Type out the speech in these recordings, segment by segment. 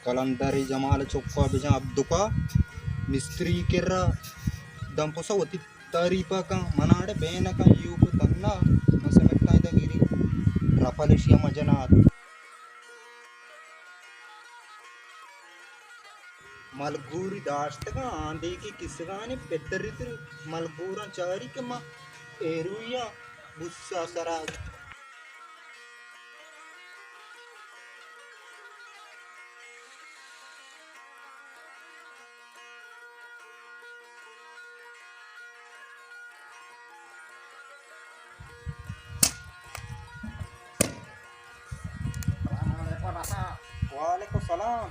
قلندر جمال چکا بجن عبدکا مستری کرا دم پسا وتی تعریفا کن، مناڑے بین کن، ایوک تنا، من سمٹاں ادا گیری رپل اشیا مجنات۔ ملگوری داشتگاں، آندیکہ کسگانی پتری تر ملگوراں چاری کہ ما ایرویاں بوسا سرا۔ وعلیکم السلام۔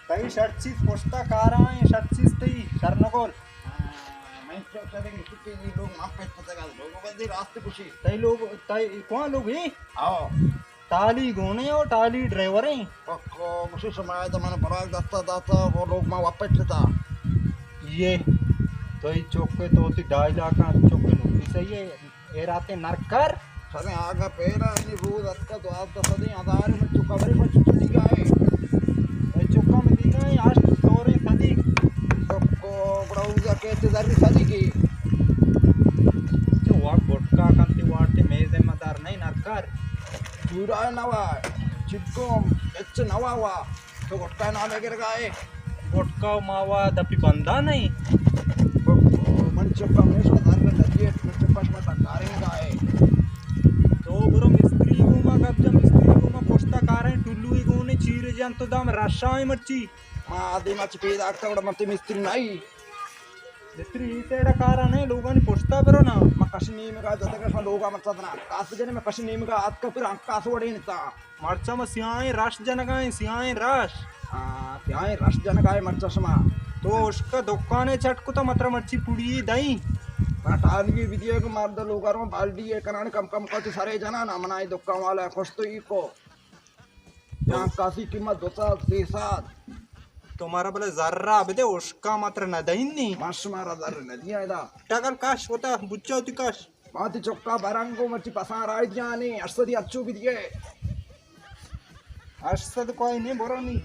تئی شر چیز پشتا کارا ایں، شر چیز تئی شر نگول۔ تئی لوگ، تئی کون لوگ ایں؟ ٹالی گونے او ٹالی ڈرائیور ایں؟ پکو، گوشی شما ادا من براگ دستا داتا، وہ لوگ ما واپس لیتا۔ یہ تو ہی چوکے تو تی ڈھائی لاکھ چوکے نوکی صحیح ہے، اے راتے نرکر۔ سرے آگا پیرا انی روز اتکا دوازدہ صدی ہزار من چوکا بری من چوکا دیگا ہے۔ اے چوکا من دیگا ہے، آج تو سورے صدی۔ پکو، بڑا اوزا کہتے در صدی کی۔ جو واٹ بٹکا کنتی واٹ تے میں ذمہ دار نہیں نرکر۔ پورا نوا، چکو، اچ نوا وا۔ تو گٹکا نام گر گائے۔ گٹکا و ماوا دپی بندہ نہیں۔ من چکا میں شما در ندیے، من چکا شما تکارے گائے۔ تو برو مستری گوما گپ جا، مستری گوما پشتا کاریں ٹلوی گونے چیر جان تو دام رشائیں مرچی۔ ما آدی مچ پیدا کتا وڑا مرتی مستری نہیں۔ مستری ای سیڑا کارا نہیں، لوگانی پشتا برو نا۔ ما کش نیمگا جتگا شما لوگا مچ دنا۔ کاس جنے ما کش نیمگا آتکا پھر انکاس وڑے نتا۔ مرچا ما سیاہیں رش جنگا ایں، سیاہیں رش۔ ہاں، سیاہیں رش جنگا ایں مرچا شما۔ تو اشکا دکانے چٹ کتا مترا مرچی پڑی دئی۔ ما ٹالگی بدیے کو مرد لوگا رو بالڈی ہے کنان کم کم کو تو سرے جنا نا منا دکان والا خوش تو ای کو۔ جان کاسی قیمت دو سد، سے سد۔ تو مارا بلے زرہ بدے اشکا مترا نہ دئی نی۔ ما شمارا زر نہ دیا ادا۔ ٹگل کش وتا بچا تی کش۔ ما تی چکا برنگو مرچی پسان رائی دیانے، ہشت سدی اچو بدیے۔ ہشت سد کوئی نہیں برو نی۔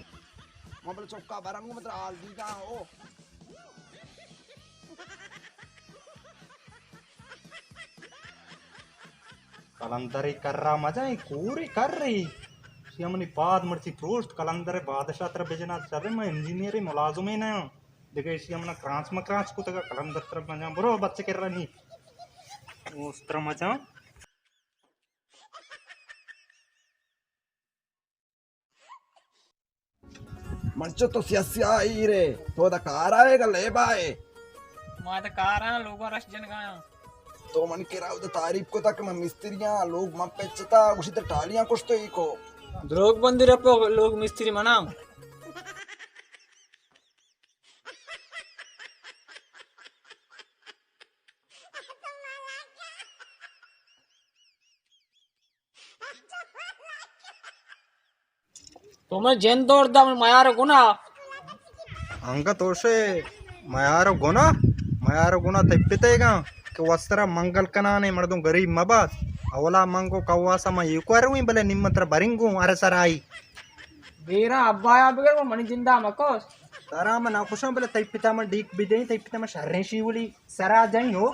ما بل چکا برنگو متر حال دیگا ہو۔ قلندر کرا مجا ایں، کوری کر رہی۔ سی منی پاد مرچی پروشت، قلندر بادشاہ ترا بجنا شر، من انجینئر ملازمے نہ آں۔ دگہ ایشی ءَ منا کرانچ مکرانچ کتگ، قلندر ترا مجاں، برو بچ کرا نی۔ اوست ترا مجاں۔ من چو تو سیاسی آئی رے، تو دا کار آئے گا لیبا ہے۔ ما دا کار آں، لوگا رش جنگا آں۔ تو من کرا دا تعریف کو تا کہ من مستری آں، لوگ من پچتا، گوشی تر ٹالیاں کشتو ای کو۔ دروگ بندی رپو، لوگ مستری منا۔ تو من جند دور دا من میار گنا۔ انگا توشے میار گنا، میار گنا تئی پتے گا کہ وسترا منگل کنانے مردم غریب مبات۔ اولا منگو کواسا ما یکوار ہوئی بلے نیم ترا برنگو ارسرائی۔ بیرا ابایا بگر وہ منی جندا مکوس۔ ترا من ناخوشاں بلے تئی پتا من ڈیک بدیں، تئی پتا من شریں شیولی سرا جائیں ہو۔